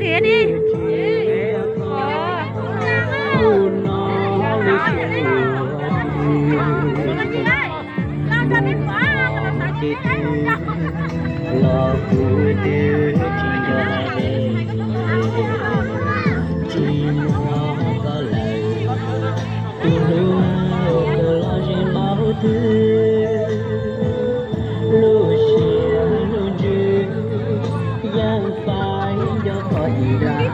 Ua li. Los kuv twb tsis nco hais, tsis nco koj lawm, tus hlub koj los ze npaum twg, lub siab lub ntsws yeej faib nco koj ib dag.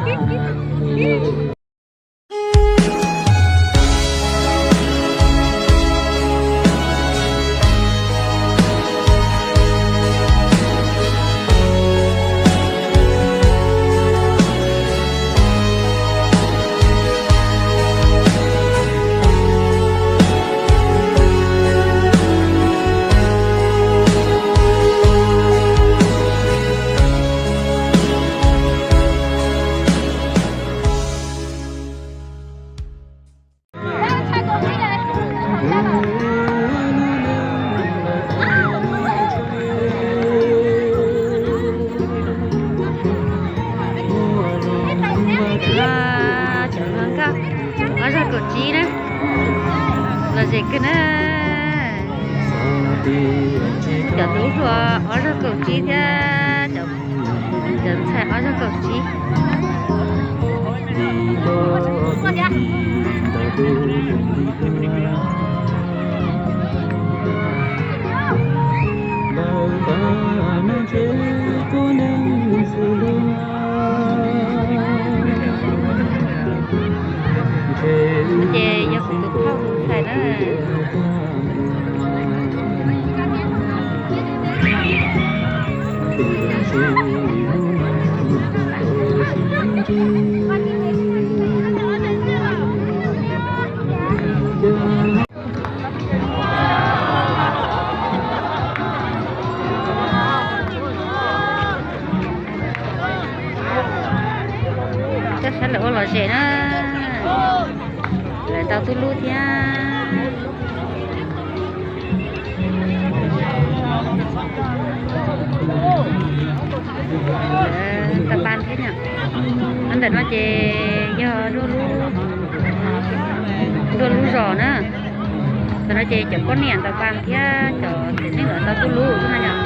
Cov hluas nkauj ob zaug kaum tsib na, lom zem kawg na. Cov tub hluas ob zaug kaum tsib thiab cov ntxhais ob zaug kaum tsib. Ces yog kuv tus phauj tus ntxhais na. Koj saib lawv ua lom zem na, lawv tau tub lub thiab. Tau npas thiab yom. Ntawm no ces yog nruab lub zos na. Ntawm no ces cov poj niam tau npas thiab cov txiv neej lawv tau tub lub na yom.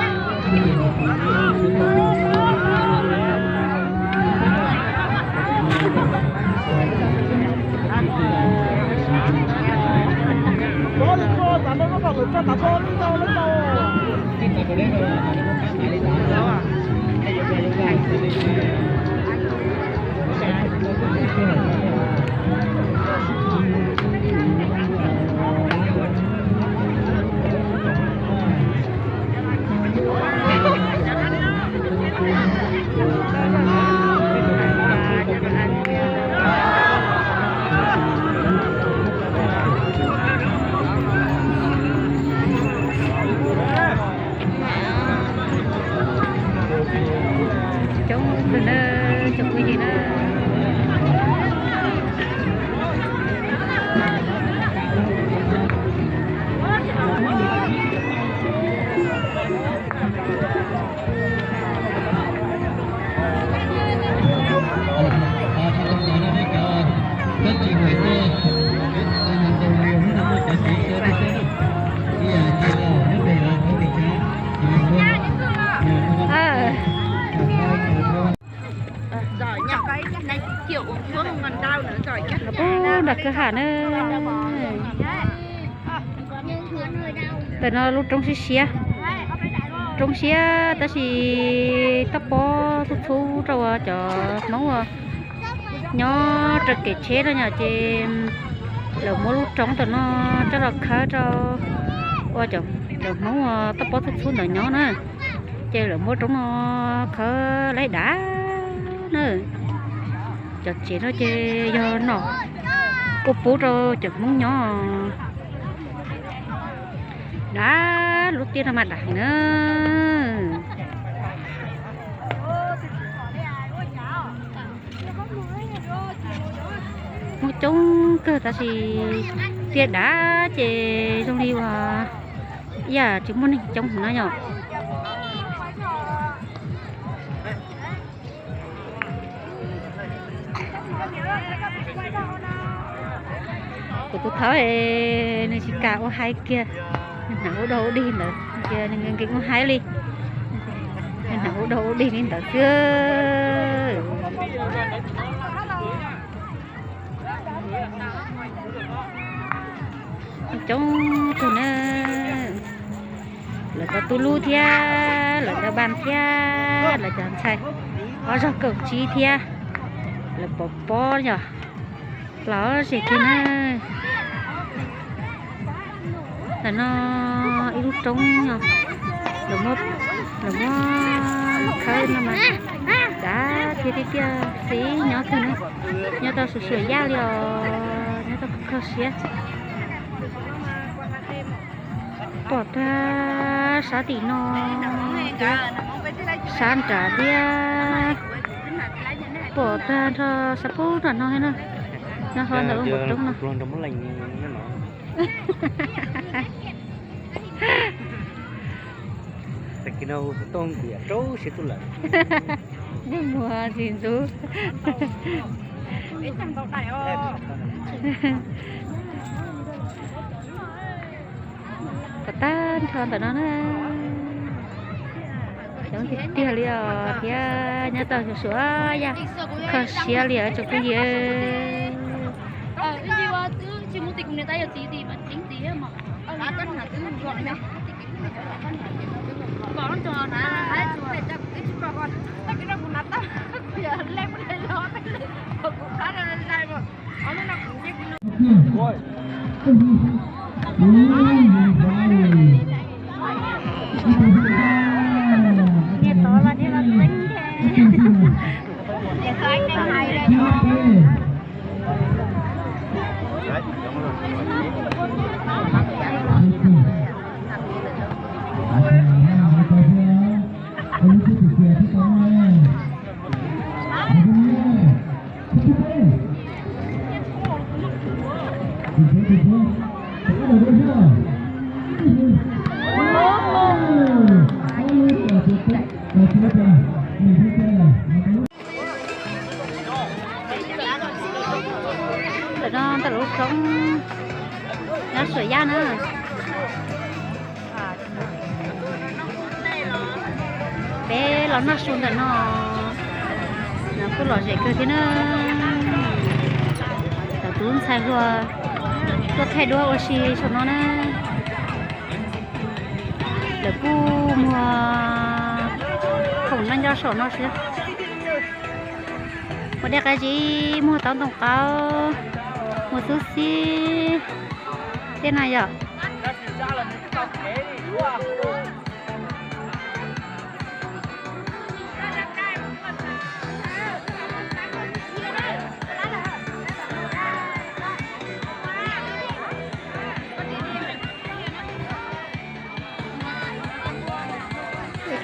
Coob kawg na, cov phooj ywg na. Nram kwj ha na. Ntawm no lub roob siab siab, roob siab tab sis toj pob txhub txhub rau uas cov Hmoob uas nyob rau kev tsheb no yom, ces lawv muab lub roob ntawm no coj los khawb rau uas cov Hmoob uas toj pob txhub txhub ntawd nyob na. Ces lawv muab roob no khawb laib dav na. Cov tsev no ces yog nom ua pub rau cov Hmoob nyob. Dav, lub tiaj no mas dav heev na. Hmoob coob kawg tab sis tiaj dav ces zoo li uas ib yam tsis muaj neeg coob heev na yom. Kuv tus thaub es nws tsis kam ua hais kiag, nws hnav ua dog ua dig ntawd, nws nkees ua hais li, nws hnav ua dog ua dig li ntawd xwb. Coob kawg na, lawv cov tub lub thiab, lawv cov npab thiab, lawv cov ntxhais ob zaug kaum tsib thiab, lawv pov pob yog lom zem kiag na. Ntawm no ib lub roob no, lawv muab khawb no mas kav kiag tiag tiag, xiv nyob kawg na, nyob tau suam suam yaj li os, nyob tau kho siab. Pom tag sab tim no, sab nrad thiab, pom tag nrho sab pub nram no thiab na. Nyob hauv ntawm lub npoo roob no. Ntsej muag ntxim ntxub. Pom tag nrho ntawm no na. Coob tiag tiag li os thiab, nyob tau suam suam yaj, kho siab li os tsoom phooj ywg. Ntawm no ntawm lub roob nyob suam yaj na. Peb los noj su ntawm no, no kuj lom zem kawg thiab na. Cov tub ntxhais hluas tuaj thaij duab ua si saum no na. Lawv kuj muag khoom noj nyob saum no xwb. Muag dej qab zib, muag taub ntoo qaub, muag xub xib tej na yom.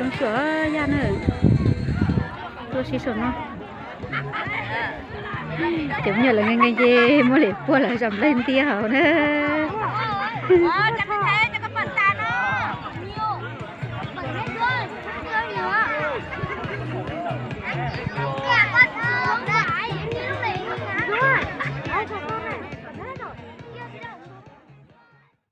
Roob suam yaj na, tuaj si saum no. Cov me nyuam lawv nkees nkees ces muab lem puag lawv zom nplej ntiab hauv na.